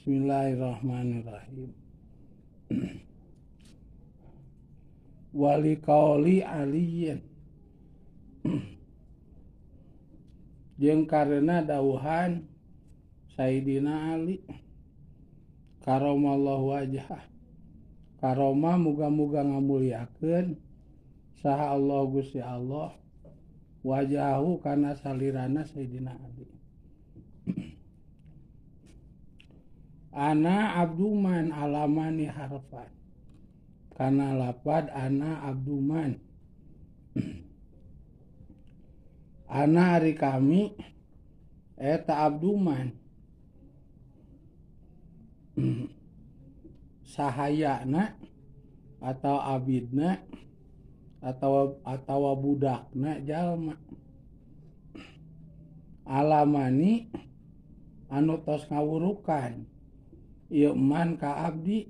Bismillahirrahmanirrahim. Wali kauli aliyin jeung karena dawuhan Sayyidina Ali karamallahu wajhah karoma muga-muga ngamuliakeun saha Allah Gusti Allah wajahu kana salirana Sayyidina Ali. Ana abduman alamani harfan kana lapad ana abduman ana ari kami eta abduman sahayana atau abidna atau budakna jalma alamani anu tos ngawurukan ieu man ka abdi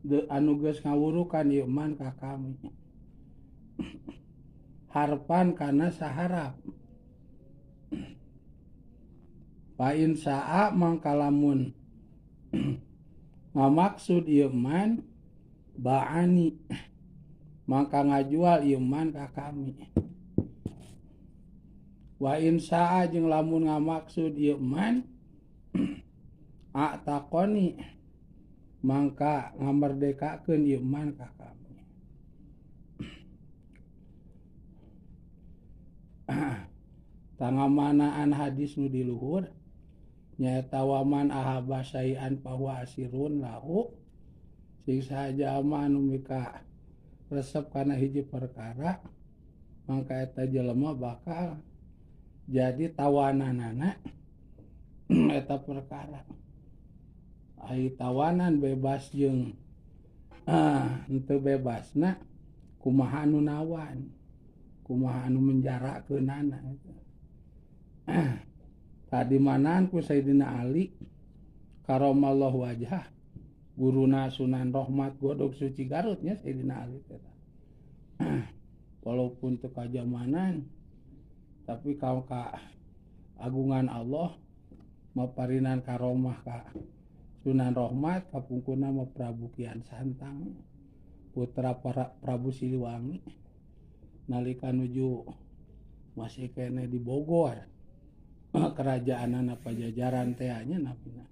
de anu geus ngawurukan ieu man ka kami harpan kana saharap fa in saa mangkalamun ngamaksud ieu man ba'ani mangka ngajual ieu man ka kami wa in saa jeung lamun ngamaksud ieu man a'taqoni mangka ngamerdekakeun ieu man ka kami. Tangamanaan hadis nu di luhur nyaeta waman ahaba syai'an fahuwa asirun lahu sing saha jalma anu mika resep kana hiji perkara mangka eta jelema bakal jadi tawananana eta perkara. Ai tawanan bebas jeung henteu bebasna kumaha anu nawan kumaha anu menjarakeunana eta. Tadi manaan ku Sayyidina Ali karamallahu wajhah guruna Sunan Rahmat Godog Suci Garutnya Sayyidina Ali teh. Walaupun teu kajamanan tapi ka agungan Allah maparinan karomah ka Sunan Rahmat kapungkurna mah Prabu Kian Santang putra para Prabu Siliwangi nalika nuju masih keneh di Bogor kerajaanana Pajajaran teh nya napina.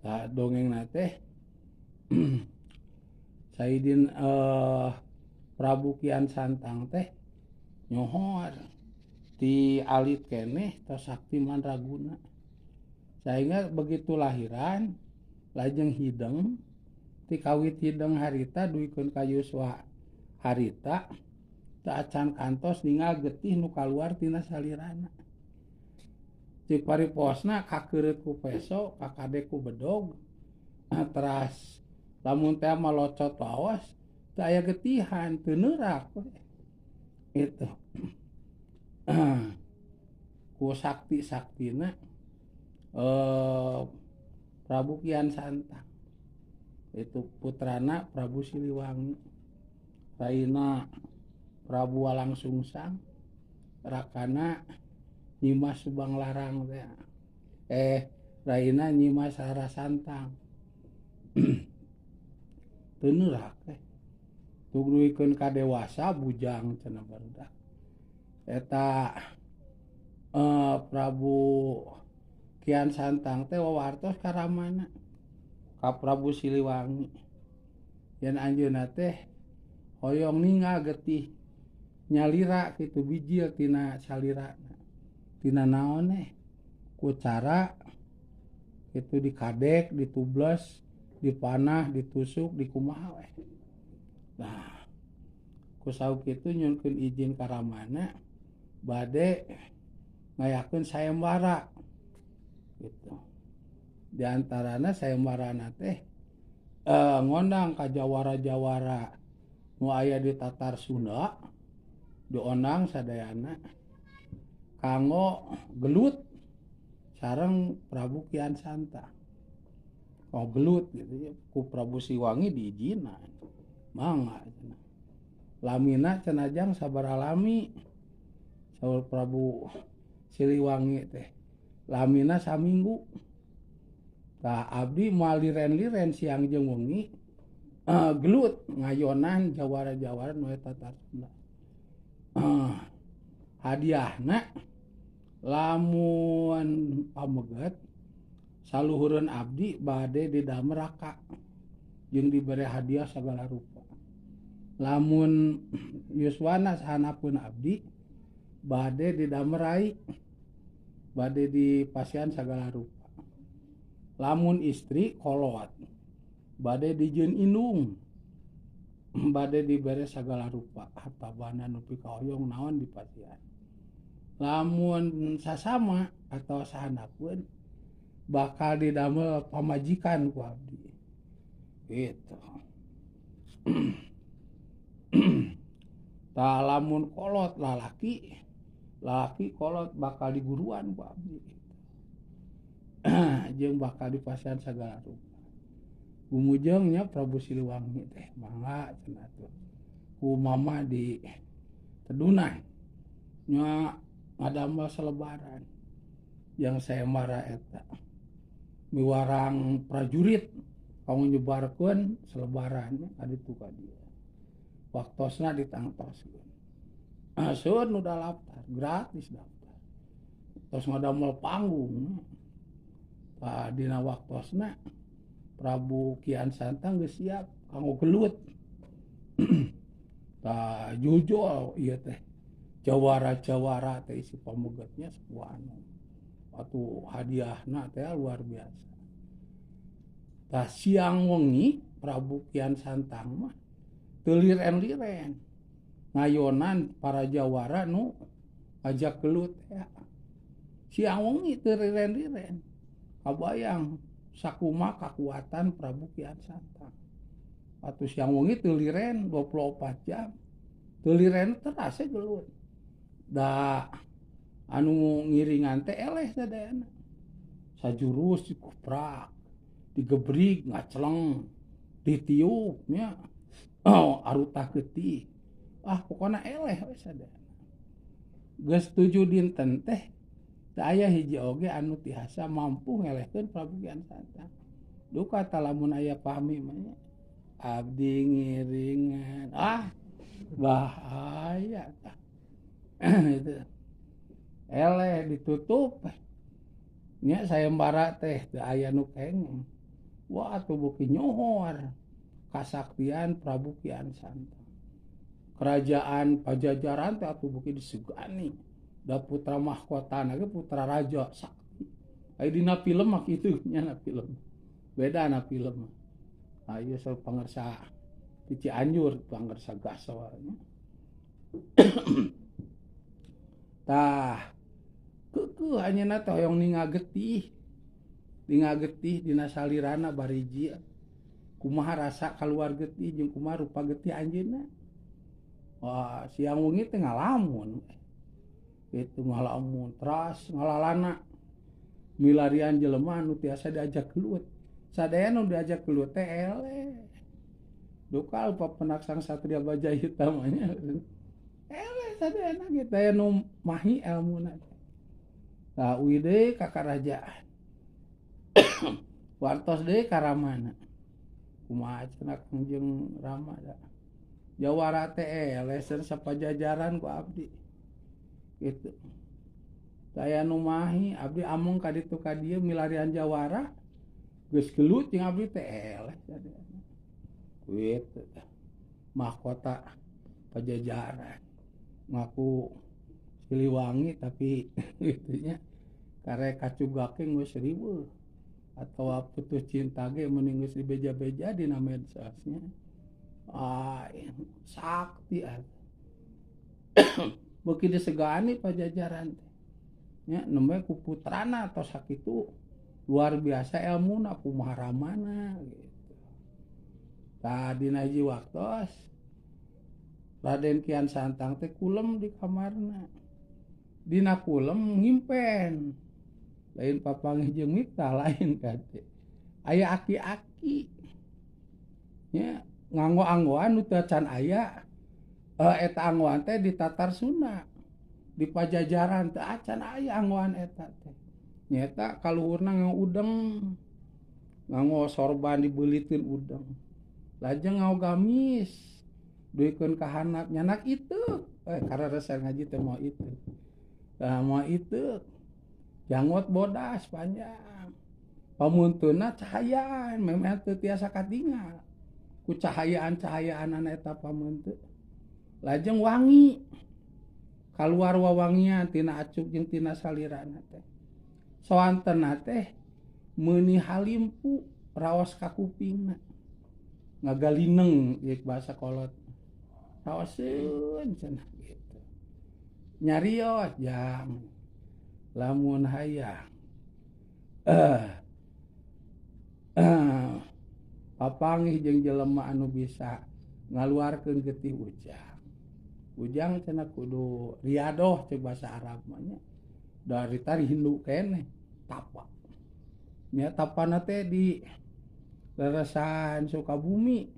Tah dongengna teh Sayyidin Prabu Kian Santang teh nyohor ti alit keneh tos sakti mandraguna sehingga begitu lahiran lajeng hideng ti kawit hideng harita duikeun ka yuswa harita teu acan kantos ningal getih nu kaluar tina salirana cik pariposna kakeureut ku peso kakadek ku bedog teras lamun teh malocot waos teu aya getihan teu neurak itu ku sakti-saktina Prabu Kian Santang itu putrana Prabu Siliwangi raina Prabu Walangsungsang rakana Nyimas Subang Larang teh raina Nyimas Rara Santang teu neurak teh tugduikeun ka dewasa bujang cenah barudak eta Prabu Kian Santang teh wawartos ka ramana ka Prabu Siliwangi yen anjeunna teh hoyong ningal getih nyalira kitu bijil tina salirana tina naon eh ku cara kitu dikadek ditubles dipanah ditusuk dikumaha we. Nah ku sauk kitu nyunkeun izin ka ramana bade ngayakeun sayembara gitu. Di antarana sayembarana teh ngondang ka jawara-jawara nu aya di Tatar Sunda diondang sadayana kanggo gelut sareng Prabu Kian Santang. Oh gelut gitu ya ku Prabu Siliwangi diizinan mangga cenah. Lamina cenah jang sabaraha lami saur Prabu Siliwangi teh Lamina saminggu. Tah abdi moal liren-liren siang jeung wengi gelut ngayonan jawara-jawara nu eta Tatar Sunda. Hadiahna lamun pameget saluhureun abdi bade didamel raka jeung dibere hadiah sagala rupa. Lamun yuswana sahanapun abdi bade didamel rai, bade dipasihan sagala rupa. Lamun istri kolot bade dijieun indung, bade dibere sagala rupa harta banda nu pikahoyong naon dipasihan. Lamun sasama atau sahandapeun bakal didamel pamajikan ku abdi. Gitu. Tah lamun kolot lalaki, lalaki kolot bakal diguruan ku abdi. Jeung bakal dipasihan sagala rupa. Gumujengnya Prabu Siliwangi teh mangga cenah tuh. Ku mama di tedunan nya ngadamel selebaran yang sayembara eta. Miwarang prajurit kanggo nyebarkeun selebaran ka ditu ka dieu. Waktosna ditangtoskeun. Seueur nu daftar, gratis daftar. Tos ngadamel panggung. Tah dina waktosna Prabu Kian Santang geus siap kanggo gelut. Tah jujur ieu teh jawara-jawara teh isi pamegetnya sepuh anu. Atuh hadiahna teh luar biasa. Tah siang wengi Prabu Kian Santang mah teu liren-liren ngayonan para jawara nu ngajak gelut teh. Siang wengi teu liren-liren. Kabayang sakuma kakuatan Prabu Kian Santang. Atuh siang wengi teu liren 24 jam. Teu liren terasa gelut. Da anu ngiringan teh eleh sadayana. Sajurus dikuprak, digebrig ngaceleng, ditiup nya. Oh, arutah getih. Ah, pokona eleh we sadayana. Geus 7 dinten teh teu aya hiji oge anu tiasa mampu ngelehkeun Prabu Kian Santang. Duka tah lamun aya pahmi mah nya. Abdi ngiringan. Ah, bahaya tah. Itu. Eleh ditutup. Nya sayembara teh teu aya nu kenging. Wah, atuh beuki nyohor kasaktian Prabu Kian Santang. Kerajaan Pajajaran teh atuh beuki disegani. Da putra mahkota ge putra raja sakti. Aya dina film mah kitu nya na film. Beda na film. Aya saur pangersa di Cianjur, pangersa gasol nya. Tah keukeuh anjeunna teh hoyong ningal getih. Ningal getih dina salirana bariji. Kumaha rasa kaluar getih jeung kumaha rupa getih anjeunna. Wah, siang wengi teh ngalamun. Itu ngalamun teras ngalalana milarian jelema nu tiasa diajak gelut. Sadaya nu diajak gelut teh eleh. Duka lupa penaksang Satria Baja Hitam nya. Eleh sadayana ge teh nu mahi elmuna. Tah uih deui ka karajaan. Wartos deui ka ramana. Kumaha cenah Kangjeng Rama da. Jawara teh eleh sapajajaran ku abdi. Gitu. Saya nu mahi abdi amung ka ditu ka dieu milarian jawara geus gelut jeung abdi teh eleh sadayana. Kitu tah. Mahkota Pajajaran ngaku Siliwangi tapi kitu nya karek kacugake geus riweuh atawa putus cinta ge mending geus dibeja-beja dina medsosnya. Ah, sakti atuh. Beuki disegani Pajajaran teh. Nya nembe ku putrana tos sakitu luar biasa elmuna kumaha ramana gitu. Tah dina hiji waktos Raden Kian Santang teh kulem di kamarna. Dina kulem ngimpen. Lain papanggih jeung Miftah lain kate. Aya aki-aki. Nya nganggo-anggoan nu teu can aya. Eta anggoan teh di Tatar Sunda. Di Pajajaran teu acan aya anggoan eta teh. Nyata kaluhurna nganggo udeng. Nganggo sorban dibeuliteun udeng. Lajeng nganggo gamis. Duikeun ka handap nyanak itu. Karena ngaji teh moal itu. Tah moal itu. Janggot bodas panjang. Pamunteuna cahayaan memeh teu tiasa katingal. Ku cahayaan-cahayaanana eta pamunteun. Lajeng wangi. Kaluar wawangian tina acuk jeung tina salirana teh. Soantenna teh meuni halimpu raos ka kupingna. Ngagalineng ieu bahasa kolot. Raoseun cenah gitu. Nyarios jang lamun hayang papanggih jeung jelema anu bisa ngaluarkeun getih ujang. Ujang cenah kudu riadoh cek bahasa Arab mah nya. Dari tari Hindu keneh tapa. Nya tapana teh di leresan Sukabumi,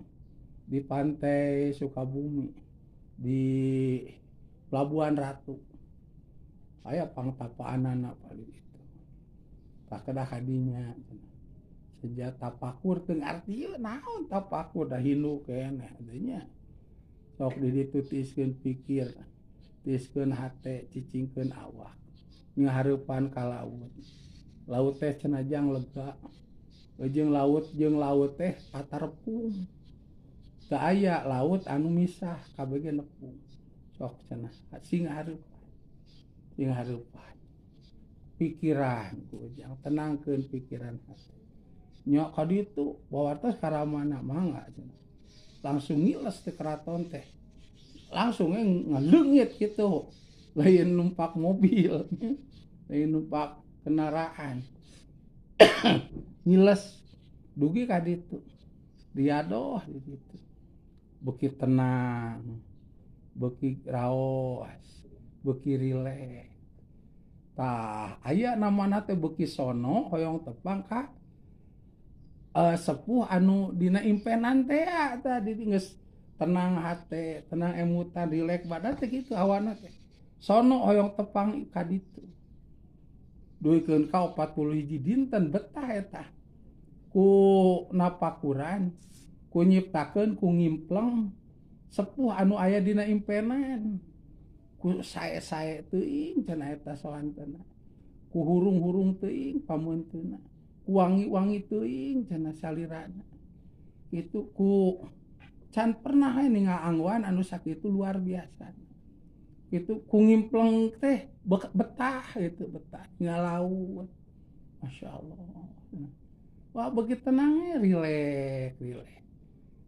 di pantai Sukabumi, di Pelabuhan Ratu. Aya pangtapaanana paling itu. Tah kedah kadinya sejak tapakur teu ngarti naon tapakur da Hindu keneh nya. Sok di ditu tiiskeun pikir, tiiskeun hate, cicingkeun awak. Ngahareupan ka laut. Laut teh cenah jang lega. Jeung laut teh patarepung. Teu aya laut anu misah kabeh ge nepung. Sok cenah sing hareupan. Sing hareupan. Pikiran ku ujang tenangkeun pikiran hate. Nya ka ditu bawartos karamana mangga cenah. Langsung ngiles di keraton teh. Langsung ngeleungit gitu. Lain numpak mobil, lain numpak kendaraan. Ngiles dugi ka ditu. Diadoh di ditu. Beuki tenang, beuki raos, beuki rileks. Tah, aya namana teh beuki sono hoyong tepang ka sepuh anu dina impenan teh tadi geus tenang hate, tenang emutan, rileks badan teh kitu hawana teh. Sono hoyong tepang ka ditu. Duikeun ka 40 hiji dinten betah eta. Ku napakuran, ku nyiptakeun, ku ngimpleng sepuh anu aya dina impenan. Ku sae-sae teuing cenah eta soantenna. Ku hurung-hurung teuing pamunteuna. Ku wangi-wangi teuing cenah salirana. Itu ku can pernah ningal anggoan anu sakitu luar biasa. Itu ku ngimpleng teh betah gitu, betah ngalaut. Masya Allah. Wah begitu tenangnya, rileks, rileks.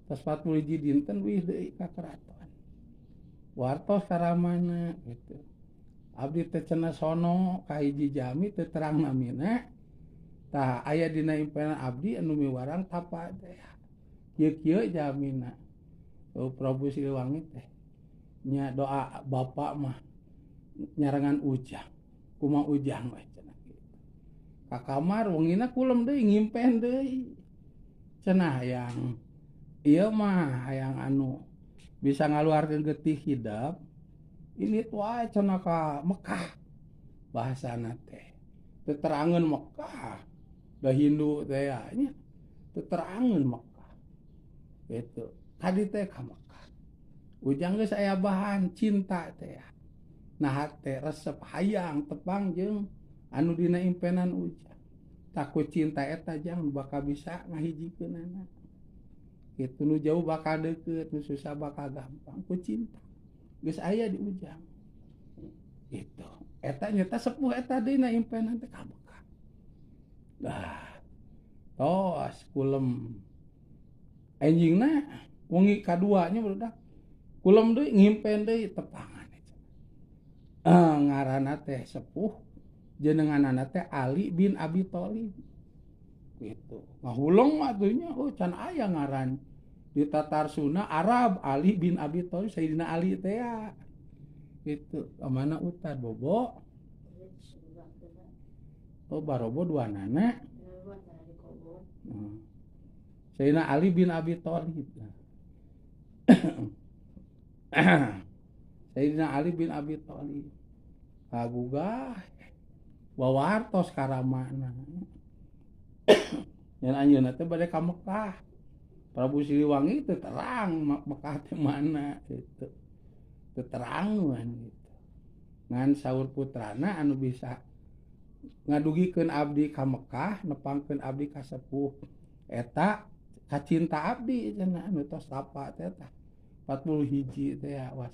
Terus 40 hiji dinten wih deui ka keraton. Wartos karamana gitu. Abdi teh cenah sono ka hiji jami teu terang namina. Tah aya dina impenan abdi anu miwarang tapa teh. Kieu-kieu jamina. Oh, Prabu Siliwangi teh nya doa bapak mah nyarengan ujang. Kumaha ujang we cenah kitu. Ka kamar wengina kulem deui ngimpen deui. Cenah hayang ieu mah hayang anu bisa ngaluarkeun getih hidep. Ini wae cenah ka Mekah bahasana teh. Teterangeun Mekah. Da Hindu teh nya teterangeun Mekah. Gitu. Tadi teh ka Mekah. Ujang geus aya bahan cinta teh. Nah hate resep hayang tepang jeung anu dina impenan ujang. Takut cinta eta jang bakal bisa ngahijikeunana. Kitu nu jauh bakal deukeut, nu susah bakal gampang ku cinta. Geus aya di ujang. Gitu. Eta nyata sepuh eta dina impenan teh ka Mekah. Dah. Tos kulem. Enjingna wengi kadua nya barudak. Kulem deui ngimpen deui tepangan eta. Ngaranna teh sepuh jenenganana teh Ali bin Abi Thalib. Gitu. Ngahuleng atuh nya oh can aya ngaran di Tatar Sunda Arab Ali bin Abi Thalib Sayyidina Ali teh ya. Gitu. Ka mana utar bobo? Oh barobo dua nana. Sayyidina Ali bin Abi Thalib. Sayyidina Ali bin Abi Thalib. Kagugah Wawartos karamana. Ngan anjeunna teh bade ka Mekah. Prabu Siliwangi teu terang Mekah teh mana gitu. Teu terang gitu. Ngan saur putrana anu bisa ngadugikeun abdi ka Mekah, nepangkeun abdi ka sepuh. Eta kacinta abdi cenah anu tos tapa teh tah. 40 hiji teh ya was.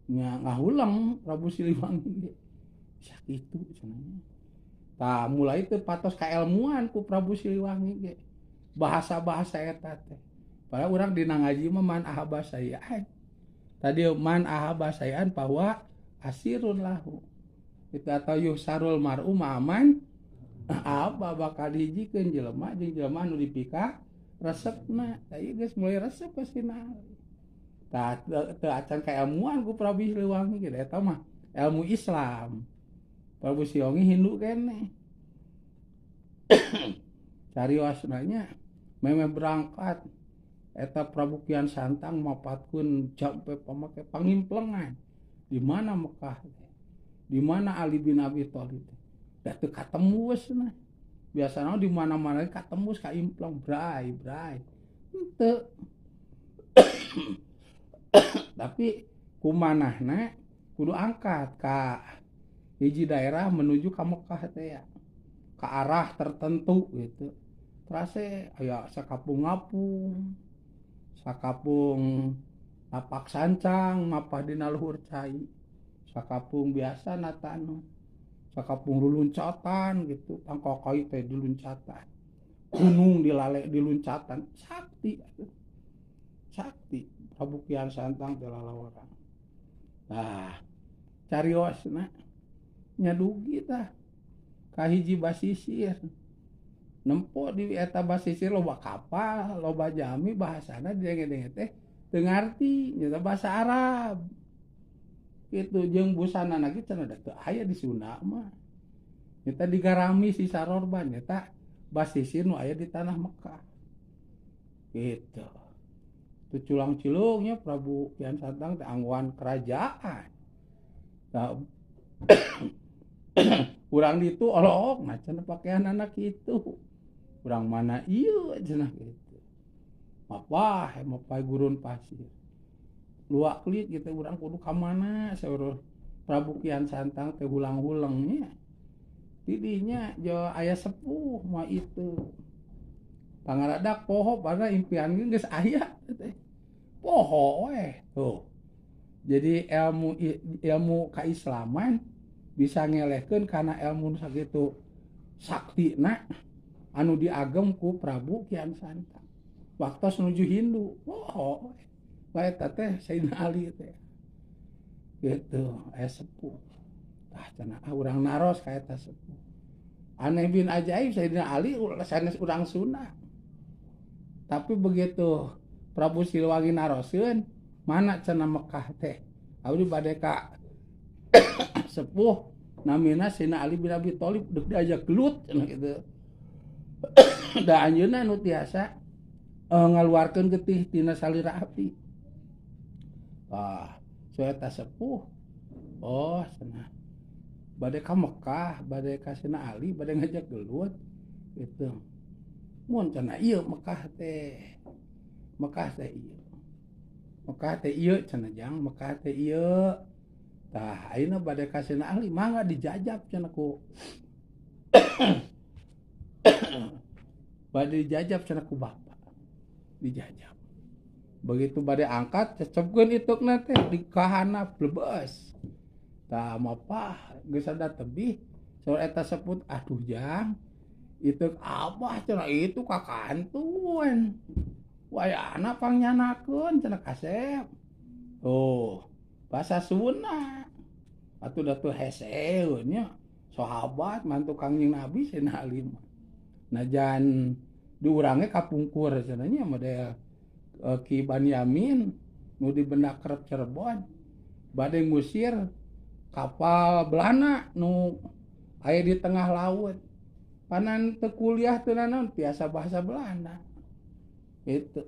Nya ngahuleng Prabu Siliwangi ge. Sakitu cenah. Tah mulai teu patos kaelmuan ku Prabu Siliwangi ge. Bahasa-bahasa eta teh. Padahal urang dina ngaji mah man ahaba sayian. Tadi man ahaba sayian bahwa asirun lahu. Itu atau yuhsarul mar'u ma'aman apa bakal dihijikeun jelema jeung jelema anu dipika resepna. Tah ieu geus mulai resep ka Sina. Tah teu acan kaelmuan ku Prabu Siliwangi ge eta mah ilmu Islam. Prabu Siliwangi Hindu keneh. Cariosna nya memeh berangkat eta Prabu Kian Santang mapatkeun jampe pamake pangimplengan. Di mana Mekah teh? Di mana Ali bin Abi Thalib teh? Da teu katembus nah. Biasana di mana-mana katembus kaimpleng bray bray. Henteu. Tapi kumanahna kudu angkat ka hiji daerah menuju ka Mekah teh ya. Ka arah tertentu gitu. Terase aya sakapung-ngapung, sakapung tapak sancang mapah dina luhur cai. Sakapung biasa natanu. Sakapung luluncatan gitu, tangkal kai teh diluncatan. Gunung dilale diluncatan, sakti atuh. Sakti Prabu Kian Santang teh lalawaran. Tah, cariosna nya dugi tah ka hiji basisir. Nempo di eta basisir loba kapal, loba jami bahasana didenge-denge teh teu ngarti, nya bahasa Arab. Kitu jeung busanana ge cenah da teu aya di Sunda mah. Nyata digarami si sarorban nyata basisir nu aya di tanah Mekah. Gitu. Teu culang-cilungnya Prabu Kian Santang teh angguan kerajaan. Tah urang ditu olok nah cenah pakaian anak kitu. Urang mana ieu cenah kitu. Mapah mapah gurun pasir. Luak klit gitu urang kudu ka mana saur Prabu Kian Santang teh hulang-hulengnya. Tidinya jo aya sepuh mah itu. Pangaradak poho padahal impian ge geus aya teh. Poho we tuh. Jadi ilmu keislaman bisa ngelehkeun kana ilmu sakitu saktina anu diagem ku Prabu Kian Santang. Waktos nuju Hindu, poho we. Bae teh Sayyidina Ali teh. Gitu, aya sepuh. Tah cenah urang naros ka eta sepuh. Aneh bin ajaib Sayyidina Ali sanes urang Sunda. Tapi begitu Prabu Siliwangi naroskeun, mana cenah Mekah teh? Abdi bade ka sepuh namina Sayyidina Ali bin Abi Thalib deuk diajak gelut cenah kitu. Da anjeunna nu tiasa ngaluarkeun getih tina salira abdi. Ah, eta sepuh. Oh, cenah. Bade ka Mekah, bade ka Sayyidina Ali, bade ngajak gelut gitu. Mun cenah ieu Mekah teh. Mekah teh ieu. Mekah teh ieu cenah jang, Mekah teh ieu. Tah, ayeuna bade ka Sayyidina Ali mangga dijajab cenah ku. Bade dijajab cenah ku bapa. Dijajab. Begitu bade angkat cecepkeun itukna teh di kahana blebes. Tah mapah geus ada tebih saur eta seput aduh jang ituk abah cenah itu ka kantun. Wayana pangyanakeun cenah kasep. Tuh bahasa Sunda. Atuh da teu hese nya sahabat mantu Kangjeng Nabi Sayyidina Ali mah. Najan diurange kapungkur cenah nya model Ki Banyamin nu di benda kerep Cirebon bade ngusir kapal Belanda nu aya di tengah laut. Panan teu kuliah teu nanaon tiasa bahasa Belanda. Gitu.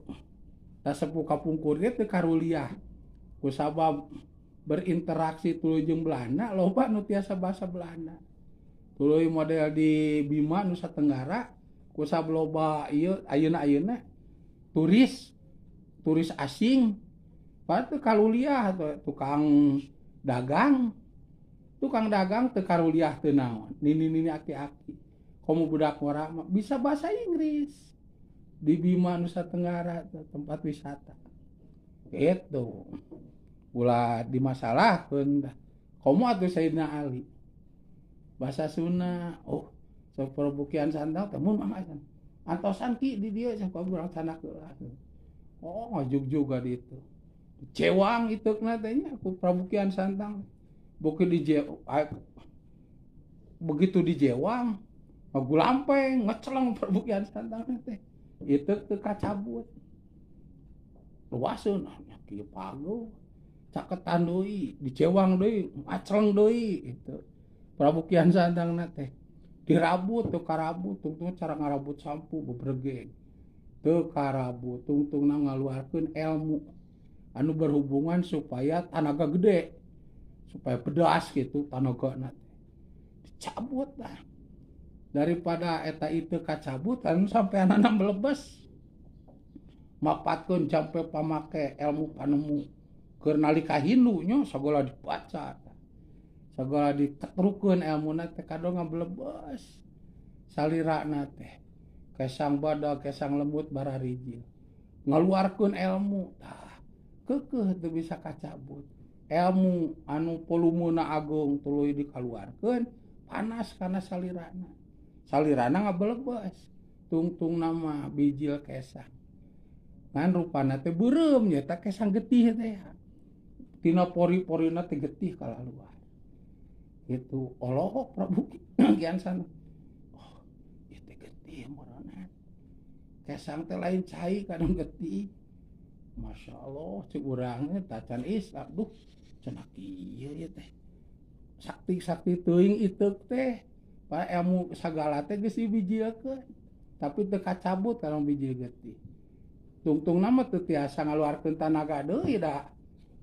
Tah sepuh kapungkur ge teu karuliah. Kusabab berinteraksi tuluy jeung Belanda loba nu tiasa bahasa Belanda. Tuluy model di Bima Nusa Tenggara ku sabloba ieu ayeuna-ayeuna turis turis asing patuh kaluliah tukang dagang teu karuliah teu naon nini-nini aki-aki komo budak ngora mah bisa bahasa Inggris di Bima Nusa Tenggara tempat wisata gitu ulah dimasalahkeun komo atuh Sayyidina Ali bahasa Sunda oh Prabu Kian Santang teh mun mah antosan ki di dieu sok urang canak heula. Oh ngajugjug di itu. Cewang iteukna teh nya ku Prabu Kian Santang. Beuki di begitu dijewang ngagulampeng ngeceleng Prabu Kian Santang teh. Iteuk teu kacabut. Luaseun nya kieu pago. Caketan deui, dicewang deui, ngaceleng deui itu. Prabu Kian Santang teh dirabut teu karabut tungtung cara ngarabut sampu bebregeng teu karabut tungtungna ngaluarkeun ilmu anu berhubungan supaya tanaga gede supaya pedas gitu tanagana dicabut lah daripada eta itu kacabut anu sampai anak melebes mapatkeun sampai pamake ilmu panemu keur nalika Hindu nya sagala dibaca sagala ditetrukeun elmuna teh kado ngablebes salirana teh kesang badag kesang lembut bararijil ngaluarkeun elmu tah keukeuh teu bisa kacabut elmu anu volumena agung tuluy dikaluarkeun panas kana salirana salirana ngablebes tungtungna mah bijil kesang ngan rupana teh beureum nya teh kesang getih teh tina pori-porina teh getih kalaluar itu olohok Prabu Kian Santang oh itu getih meureunna kesang teh lain cai kadang getih Masya Allah cek urang teh tacan Islam duh cenah kieu ieu teh sakti-sakti teuing iteuk teh pa ilmu sagala teh geus dibijilkeun tapi teu kacabut kana bijil getih tungtungna mah teu tiasa ngaluarkeun tanaga deui da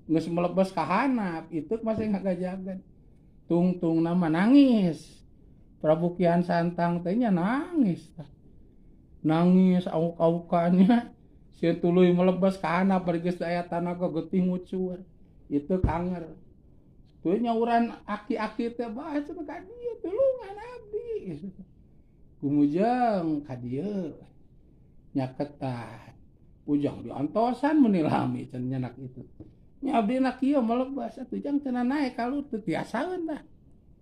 geus melebes ka hanap iteuk masih ngagajagan tungtung nama nangis Prabu Kian Santang teh nya nangis nangis auk-aukannya sieun tuluy melebes ka hanap bari geus aya tanaga getih ngucur itu kanger teu nyauran aki-aki teh bae cenah ka dieu tulungan abdi kumujeng ka dieu nyaketan ujang diantosan meuni lami cenah nyanak itu nya abdi na kieu melebas atuh jang cenah naek ka luhur teu tiasaeun tah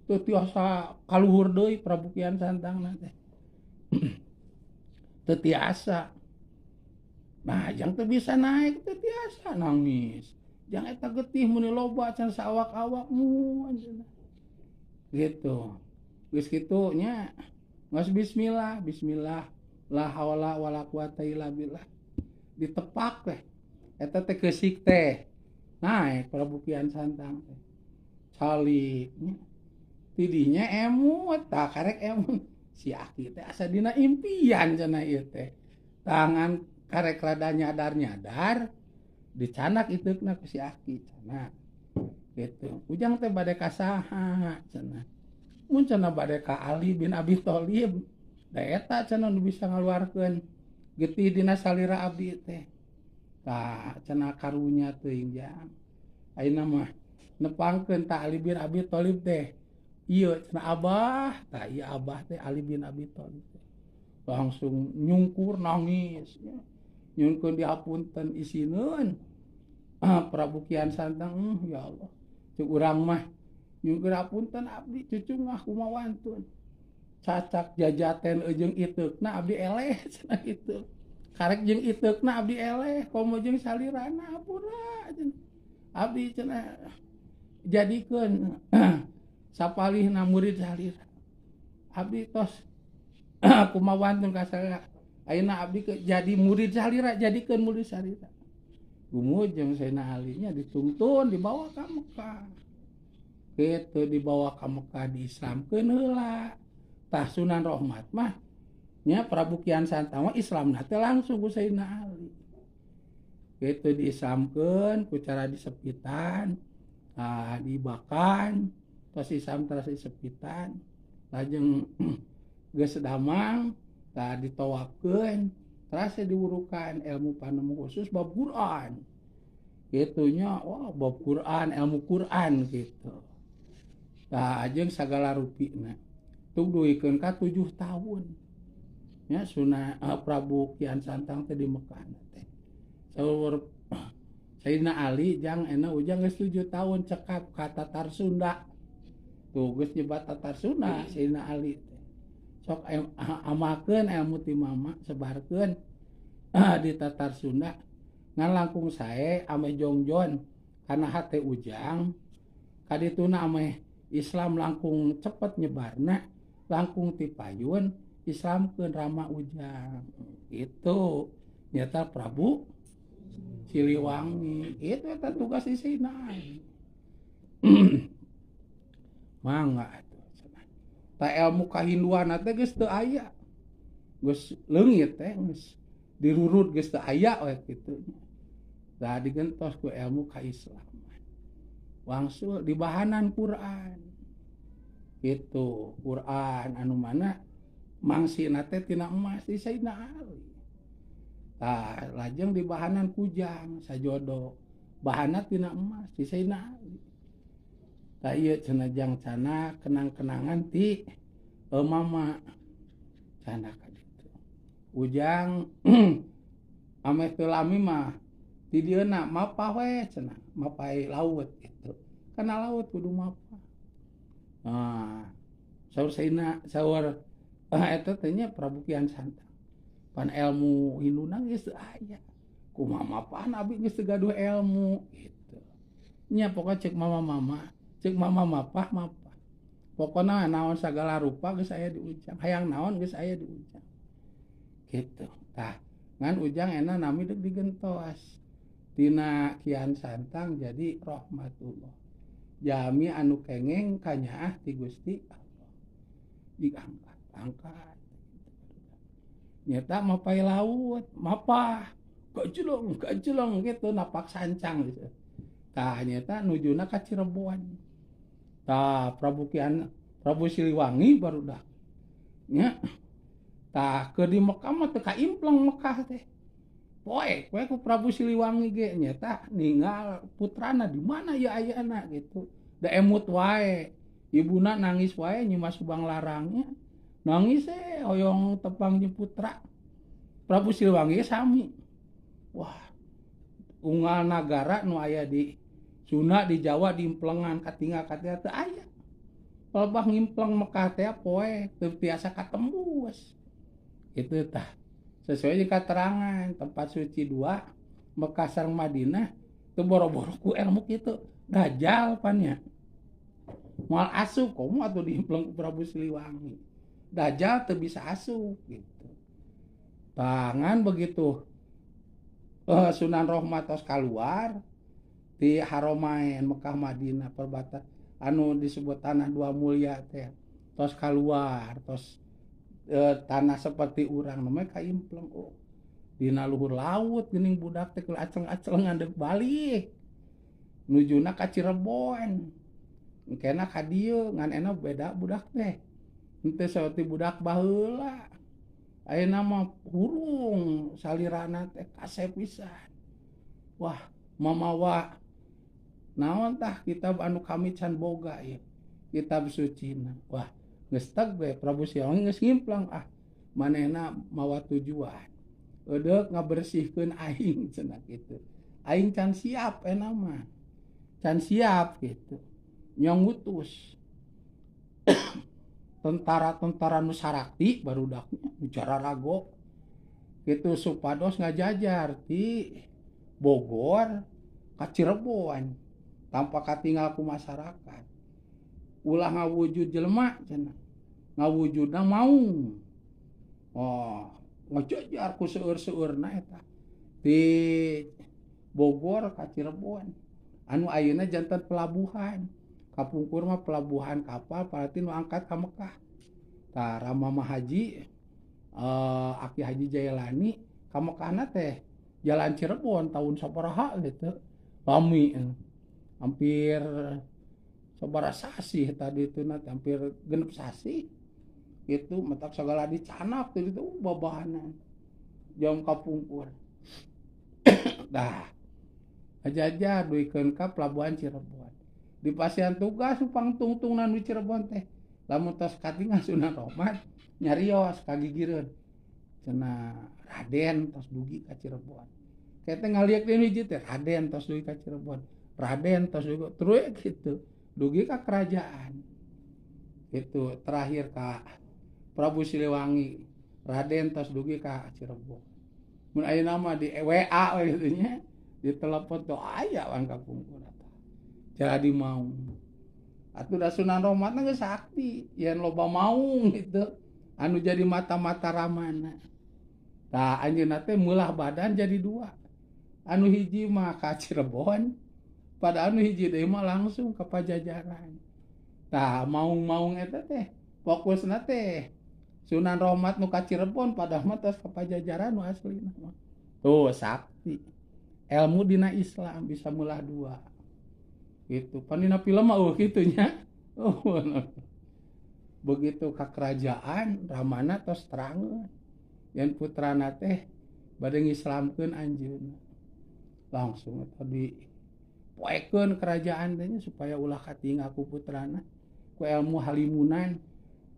teu tiasa ka luhur deui Prabu Kian Santang teh teu tiasa nah jang teu bisa naek teu tiasa nangis jang eta getih meuni loba cenah saawak-awakmu cenah gitu geus kitu nya geus bismillah bismillah la haula wala quwata illa billah ditepak teh eta teh keusik teh naik Prabu Kian Santang teh calik tidinya emut tah karek emut si aki teh asa dina impian cenah ieu teh tangan karek rada nyadar-nyadar dicanak iteukna ku si aki cenah gitu ujang teh bade ka saha cenah mun cenah bade ka Ali bin Abi Thalib da eta cenah nu bisa ngaluarkeun getih dina salira abdi teh tah cenah karunya teuing jang ayeuna mah nepangkeun ta Ali bin Abi Thalib teh ieu cenah abah tah ieu abah teh Ali bin Abi Thalib teh langsung nyungkur nangis nyungkeun dihapunten isineun Prabu Kian Santang ya Allah cek urang mah nyungkeun hapunten abdi cucu mah kumaha wantun cacak jajaten jeung iteukna abdi eleh cenah kitu karek jeung iteukna abdi eleh komo jeung salirana hampura cenah abdi cenah jadikeun sapalihna murid salira abdi tos kumaha wantun ka salira ayeuna abdi ke jadi murid salira jadikeun murid salira gumujeng Sayyidina Ali nya dituntun dibawa ka Mekah kitu dibawa ka Mekah diislamkeun heula tah Sunan Rahmat mah nya Prabu Kian Santang mah Islamna teh langsung ku Sayyidina Ali kitu diislamkeun ku cara disepitan tah dibakan tos Islam teras disepitan Lajeng geus damang tah ditawafkeun teras diwurukan ilmu panemu khusus bab Quran. Gitunya wah bab Quran, ilmu Quran gitu. Tah ajeng sagala rupina. Tung duikeun ka 7 tahun. Nya Sunan Prabu Kian Santang teh di Mekah teh. Saur Sayyidina Ali jang ena ujang geus 7 tahun cekap ka Tatar Sunda. Tuh geus nyebat Tatar Sunda Sayyidina Ali teh. Sok amalkeun ilmu ti mama sebarkeun di Tatar Sunda. Ngan langkung sae ameh jongjon kana hate ujang kadituna ameh Islam langkung cepet nyebarna langkung ti payun Islamkeun rama ujang itu nyata Prabu Siliwangi itu eta tugas Sayyidina Ali. Mangga atuh cenah. Ta ilmu kahinduan teh geus teu aya. Geus leungit teh geus dirurut geus teu aya we kitu. Tah digentos ku ilmu kaislaman. Wangsul dibahanan Quran. Gitu, Quran anu mana mangsina teh tina emas di Sayyidina Ali. Tah lajeng dibahanan kujang sajodo bahana tina emas di Sayyidina Ali. Tah ieu cenah jang cana kenang-kenangan ti mama cana ka ditu. Ujang ameh teu lami mah di dieuna mapah we cenah, mapai laut gitu. Kana laut kudu mapah. Nah, saur Sayyidina saur eta teh nya Prabu Kian Santang. Pan ilmu Hinduna geus teu aya. Kumaha mapahan abi geus teu gaduh ilmu gitu. Nya pokona ceuk mama-mama, ceuk mama mapah mapah. Pokona naon sagala rupa geus aya di ujang, hayang naon geus aya di ujang. Gitu. Tah, ngan ujang ena nami deuk digentos. Tina Kian Santang jadi rahmatullah. Jami anu kengeng kanyaah ti Gusti Allah. Diangkat, angkat. Nyata mapai laut, mapah, kajelong, kajelong gitu napak sancang gitu. Tah nyata nujuna ka Cirebon. Tah Prabu Kian Prabu Siliwangi barudak. Nya. Tah keur di Mekah mah teu kaimpleng Mekah teh. Poek we ku Prabu Siliwangi ge nyata ninggal putrana di mana ya ayana gitu. Da emut wae. Ibuna nangis wae Nyi Mas Subang Larangnya. Nangis hoyong tepang jeung putra. Prabu Siliwangi sami. Wah, unggal nagara nu aya di Sunda di Jawa diimplengan katinggal katinggal teu aya. Palebah ngimpleng Mekah teh poe teu tiasa katembus. Itu tah. Sesuai jeung katerangan tempat suci dua Mekah sareng Madinah teu boro-boro ku ilmu kitu. Dajjal pan nya. Moal asup komo atuh diimpleng ku Prabu Siliwangi. Dajjal teu bisa asup gitu. Tangan begitu Sunan Rohmat tos kaluar di Haromain Mekah Madinah perbatasan anu disebut tanah dua mulia teh tos kaluar tos tanah seperti urang namanya kaimpleng oh dina luhur laut geuning budak teh aceng-acengan deuk balik nujuna ka Cirebon engkena ka dieu ngan ena beda budak teh henteu saeutik budak baheula ayeuna mah hurung salirana teh kasep pisan. Wah mamawa naon tah kitab anu kami can boga ieu kitab sucina. Wah geus teg we Prabu Siliwangi geus ngimplang ah manehna mawa tujuan eudeuk ngabersihkeun aing cenah kitu. Aing can siap ena mah. Can siap kitu. Nyong ngutus tentara-tentara nu sarakti barudaknya bicara rago kitu supados ngajajar ti Bogor ka Cirebon tanpa katinggal ku masyarakat. Ulah ngawujud jelema cenah. Ngawujudna maung. Oh, ngajajar ku seueur-seueurna eta ti Bogor ka Cirebon. Anu ayeuna janten pelabuhan. Kapungkur mah pelabuhan kapal berarti nu angkat ka Mekah. Tah Rama mah haji Aki Haji Jailani ka Mekahna teh jalan Cirebon tahun sabaraha gitu. Lami hampir sabaraha sasih tadi itu hampir 6 sasih. Gitu matak sagala dicanak teh itu babahanan. Jam kapungkur. Dah. Aja-aja duikeun ka pelabuhan Cirebon. Di pasian tugas pangtungtungna nu Cirebon teh. Lamun tos katingal Sunan Rohmat nyarios ka gigireun. Cenah Raden tos dugi ka Cirebon. Kete ngaliak deui hiji teh Raden tos dugi ka Cirebon. Raden tos dugi terus gitu. Dugi ka kerajaan. Itu terakhir ka Prabu Siliwangi. Raden tos dugi ka Cirebon. Mun ayeuna mah di WA we kitu nya, di telepon tuh aya wan kapungkur eta. Jadi maung. Atuh da Sunan Rohmat geus sakti, yen loba maung gitu. Anu jadi mata-mata ramana. Tah anjeunna teh meulah badan jadi dua. Anu hiji mah ka Cirebon, pada anu hiji deui mah langsung ka Pajajaran. Tah maung-maung eta teh fokusna teh Sunan Rohmat nu ka Cirebon padahal mah tos ka Pajajaran nu aslina mah. Tuh sakti. Ilmu dina Islam bisa meulah dua. Gitu. Pan dina film mah eueuh kitu nya. Oh, begitu ka kerajaan ramana tos terangeun. Yen putrana teh bade ngislamkeun anjeunna. Langsung eta dipoekeun kerajaan teh nya supaya ulah katinggal ku putrana. Ku ilmu halimunan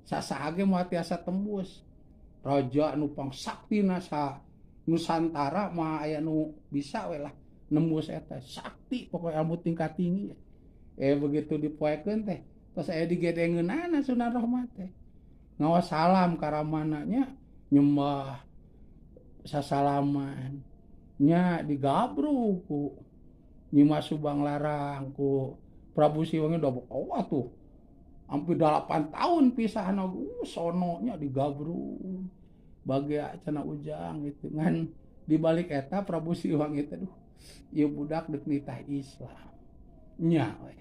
sasaha ge moal tiasa tembus. Raja nu pangsaktina sa Nusantara mah aya nu bisa we lah nembus eta sakti pokoknya ilmu tingkat tinggi. Begitu dipoekeun teh tos aya digedengeunana Sunan Rohmat teh. Ngawas salam ka ramana nya nyembah sasalaman nya digabruk ku Nyimas Subang Larang ku Prabu Siliwangi da wah tuh hampir 8 tahun pisahna sono nya digabruk bagia cenah ujang gitu ngan dibalik eta Prabu Siliwangi teh duh ieu budak deuk nitah Islam nya we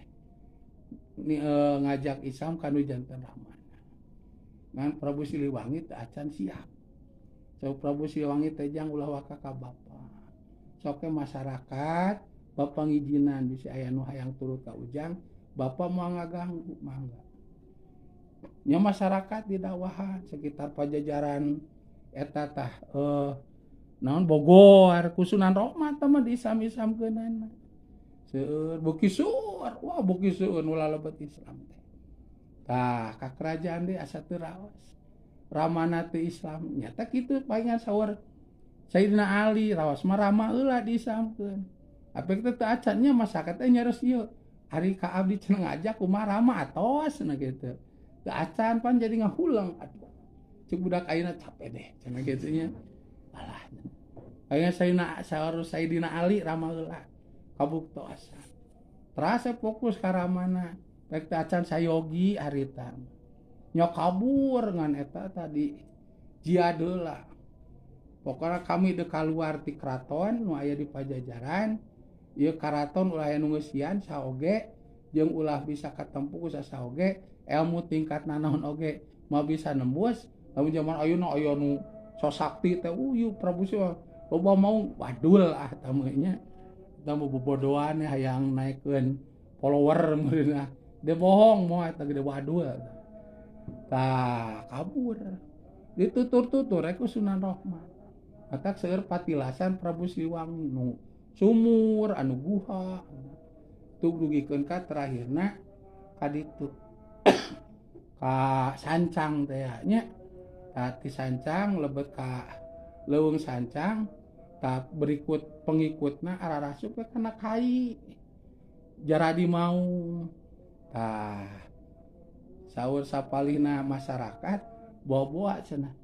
ni, ngajak Islam ka nu janten ramana ngan Prabu Siliwangi teh acan siap. So Prabu Siliwangi teh jang ulah waka ka bapa. Sok masyarakat bapa ngijinan bisi aya nu hayang turut ka ujang, bapa moal ngaganggu mangga. Nya masyarakat di dakwahan sekitar Pajajaran eta tah naon Bogor ku Sunan Rohmat mah diisam-isamkeunana. Seueur beuki seueur, wah beuki seueur nu lalebet Islam teh. Tah ka kerajaan deui asa teu raos. Ramana teu Islam nyata kitu palingan saur Sayyidina Ali raos mah rama heula diisamkeun. Apek teh teu acan nya masyarakat teh nyaros ieu. Ari ka abdi cenah ngajak kumaha rama atos cenah kitu. Teu acan pan jadi ngahuleng aduh. Cek budak ayeuna capek deh cenah kitu nya. Alah. Ayeuna Sayyidina saur Sayyidina Ali rama heula kabuktosan. Terasa fokus ka ramana. Pek teu acan sayogi harita. Nya kabur ngan eta tadi jihad heula. Pokona kami deuk kaluar ti keraton nu aya di Pajajaran, ieu karaton ulah aya nu ngeusian saoge jeung ulah bisa katempuh ku saoge, ilmu tingkat nanaon oge moal bisa nembus. Lamun zaman ayeuna aya nu sosakti teh ieu Prabu Siliwangi loba mau wadul ah tah nya. Eta mah bobodoan hayang naikeun follower meureunna. Dia bohong moal eta gede wadul. Tah kabur. Ditutur-tutur ku Sunan Rohmat. Matak seueur patilasan Prabu Siliwangi nu sumur anu guha. Tug dugikeun ka terakhirna ka ditu. Ka Sancang teh nya. Tah ti Sancang lebet ka Leuweung Sancang, tah berikut pengikutna ararasup we kana kai. Jaradi maung. Tah saur sapalihna masyarakat boa-boa cenah.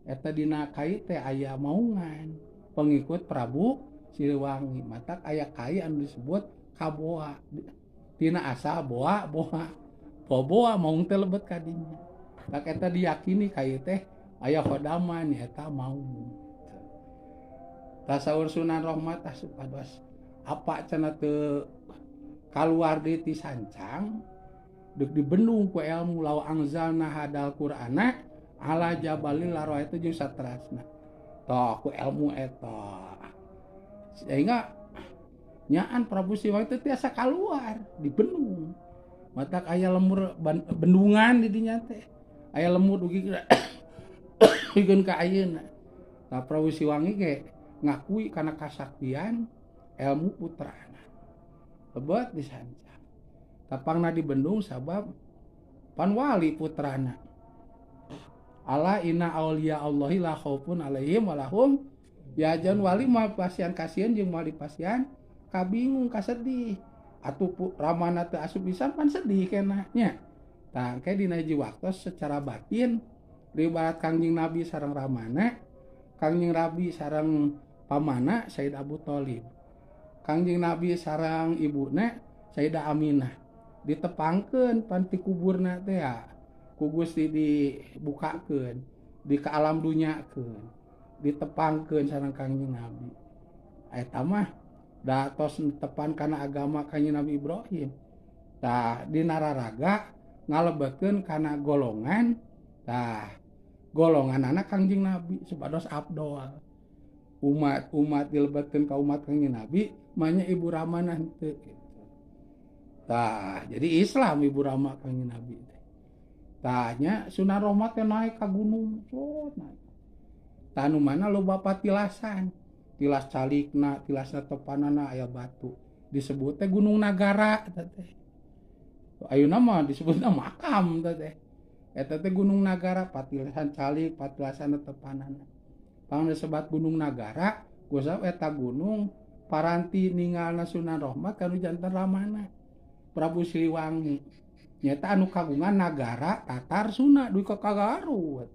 Eta dina kai teh aya maungan pengikut Prabu Siliwangi. Matak aya kai anu disebut Kaboa. Tina asal boa boa. Boa maung teh lebet ka dinya. Tak eta diyakini kai teh aya khodaman eta maung. Tah saur Sunan Rohmat tah supados apa cenah teu kaluar deui ti Sancang deuk dibendung ku ilmu law anzalna hadal Qur'ana ala jabalil larwa itu jeung saterasna. Toh ku ilmu eta. Sehingga nyaan Prabu Siliwangi teu tiasa kaluar dibendung. Matak aya lemur bendungan di dinya teh. Aya lembut dugi dugikeun ka ayeuna. Tah Prabu Siliwangi ge ngakui kana kasaktian ilmu putrana. Lebet disancang. Tapangna dibendung sabab pan wali putrana. Ala inna auliya Allahi la khaufun alaihim wa lahum yahzanun. Wali mah pasian kasihan jeung moal dipasihan kabingung kasedih. Atuh ramana teu asup pisan pan sedih kena nya. Tah engke dina hiji waktos secara batin ribarat Kangjeng Nabi sareng ramana, Kangjeng Nabi sareng pamana Sayyid Abu Thalib. Kangjeng Nabi sareng ibuna Sayyidah Aminah ditepangkeun pan ti kuburna teh ya. Ku Gusti dibukakeun, di ka alam dunyakeun, ditepangkeun sareng Kangjeng Nabi. Eta mah da tos tepan kana agama Kangjeng Nabi Ibrahim. Tah dina raraga ngalebetkeun kana golongan, tah golonganana Kangjeng Nabi supados abdol. Umat-umat dilebetkeun ka umat Kangjeng Nabi, manya ibu ramana henteu gitu. Tah jadi Islam ibu rama Kangjeng Nabi teh. Tah nya Sunan Rohmat teh naik ka gunung, sot naik. Tah nu mana loba patilasan, tilas calikna, tilasna tepanana aya batu. Disebut teh Gunung Nagara eta teh. Ayeuna mah disebutna makam eta teh. Eta teh Gunung Nagara, patilasan calik, patilasan tepanana. Pang disebat Gunung Nagara, kusabab eta gunung paranti ningalna Sunan Rohmat kanu janten ramana Prabu Siliwangi. Nyata anu kagungan nagara Tatar Sunda dugi ka Garut.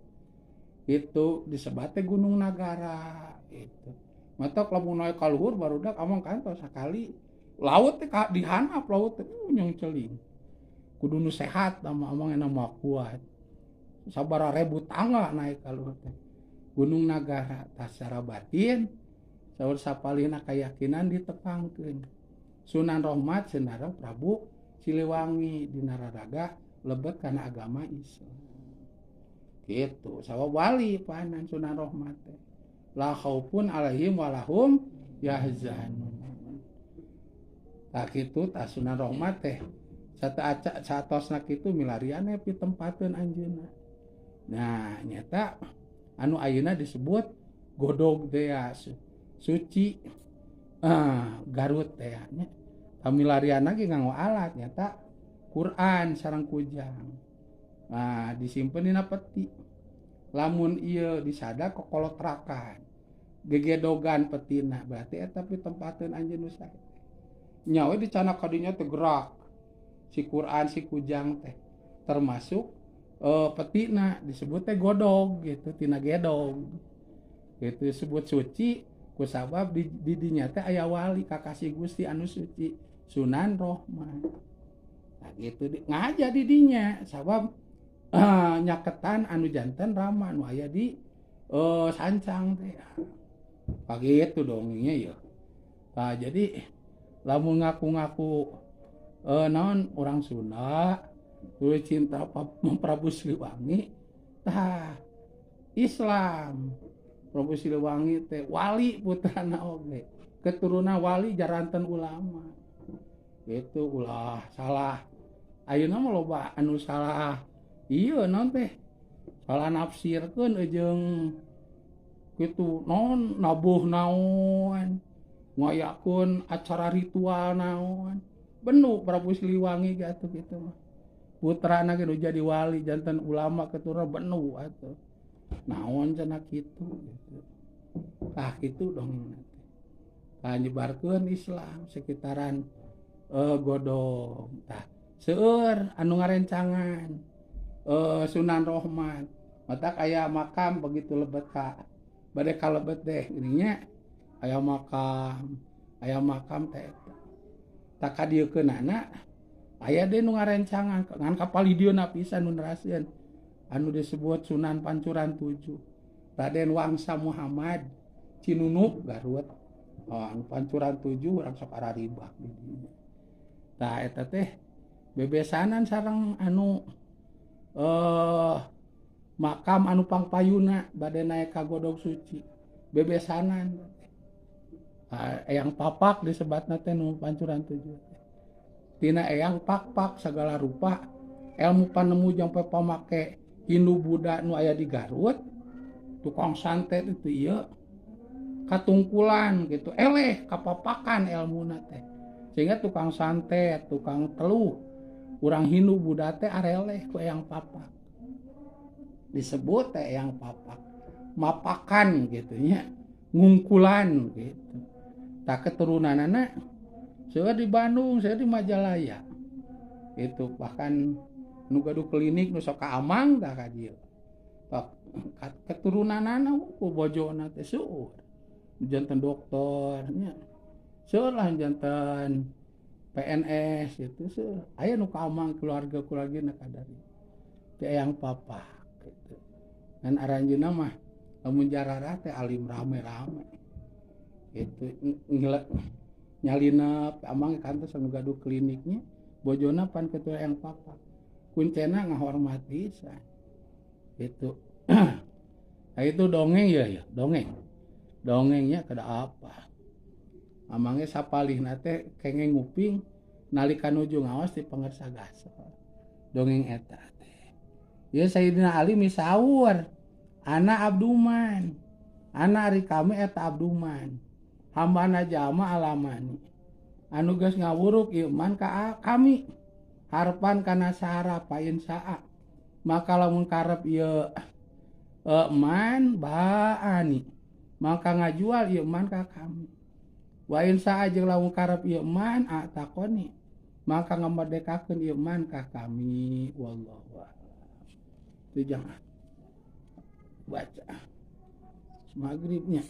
Itu disebat teh Gunung Nagara gitu. Matak lamun naik ka luhur barudak amang kantos sakali laut teh dihanap laut teh nyong celing. Kudu nu sehat sama amang enak mah kuat. Sabaraha ribu tangga naik ka luhur teh. Gunung Nagara tah secara batin saur sapalihna kayakinan ditepangkeun. Sunan Rohmat cenah Prabu Siliwangi dina raraga lebet kana agama Islam. Gitu, sawa wali panan Sunan Rohmat teh. La khaufun alaihim walahum yahzanun. Tah kitu tah Sunan Rohmat teh sata satosna kitu milarian pitempateun anjeunna. Nah, nyata anu ayeuna disebut godog teh ya, suci Garut teh nya. Kamilarian lagi nganggo alat nyata Quran sareng kujang. Nah, disimpen dina peti. Lamun ieu disada kokolotrakan. Gegedogan petina berarti eta pitempateun anjeun nu sae. Nya we dicanak kadinya teh gerak. Si Quran si kujang teh termasuk petina disebut teh godog gitu tina gedog. Gitu disebut suci kusabab di dinya teh aya wali kakasih Gusti anu suci Sunan Rohmat. Nah gitu ngaja di dinya sabab nyaketan anu janten rama anu aya di sancang teh. Begitu dongengnya ya. Nah, jadi lamun ngaku-ngaku naon orang Sunda kudu cinta Prabu Siliwangi tah Islam. Prabu Siliwangi teh wali putrana oge, keturunan wali jaranten ulama. Gitu ulah salah. Ayeuna mah loba anu salah. Ieu naon teh? Salah nafsirkeun jeung kitu naon nabuh naon, ngayakeun acara ritual naon. Benu Prabu Siliwangi ge atuh kitu mah. Putrana ge nu jadi wali janten ulama keturunan benu atuh. Naon cenah kitu gitu. Tah kitu dongengna teh. Tah nyebarkeun Islam sekitaran godong. Tah seueur anu ngarencangan Sunan Rohmat. Matak aya makam begitu lebet ka bade kalebet deh ininya aya makam teh eta. Tah kadieukeunana aya deui nu ngarencangan ngan kapalidieuna pisan nu nerasieun anu disebut Sunan Pancuran 7. Raden Wangsa Muhammad Cinunuk Garut. Oh, anu Pancuran 7 urang sok araribak di dinya. Tah eta teh bebesanan sareng anu makam anu pangpayuna bade naik ka godog suci. Bebesanan. Eyang papak disebatna teh nu Pancuran 7 teh. Tina eyang pakpak segala rupa ilmu panemu jeung pamake Hindu Buddha nu aya di Garut tukang santet itu ieu katungkulan gitu eleh kapapakan elmuna teh sehingga tukang santet tukang teluh urang Hindu Buddha teh areleh ku Eyang Papak disebut teh Eyang Papak mapakan gitu nya ngungkulan gitu tak keturunanana seueur di Bandung seueur di Majalaya itu bahkan nu gaduh klinik nu sok ka Amang tah ka dieu keturunanana ku bojona teh seueur janten dokter nya seueur lah janten PNS itu seueur aya nu ka Amang keluarga-keluargana kadari ti Eyang Papak gitu dan aranjeunna mah lamun jararah teh alim rame-rame gitu nyalinep Amang kantos anu gaduh kliniknya bojona pan ketua Eyang Papak kuncena ngahormat pisan gitu. Nah itu dongeng ya dongeng dongengnya kada apa amangnya sapalihna teh kengeng nguping nalika nuju ngaos di pangersa gasol dongeng eta teh ieu Sayyidina Ali misaur ana abduman ana ari kami eta abduman hambana jama alamani anu geus ngawuruk ieu man ka kami harpan kana sahara pain saa maka lamun karep ieu man baani maka ngajual ieu man ka kami wa in saa jeung lamun karep ieu man atakoni maka ngamerdekakeun ieu man ka kami wallahu a'lam. Itu jangan baca magribnya.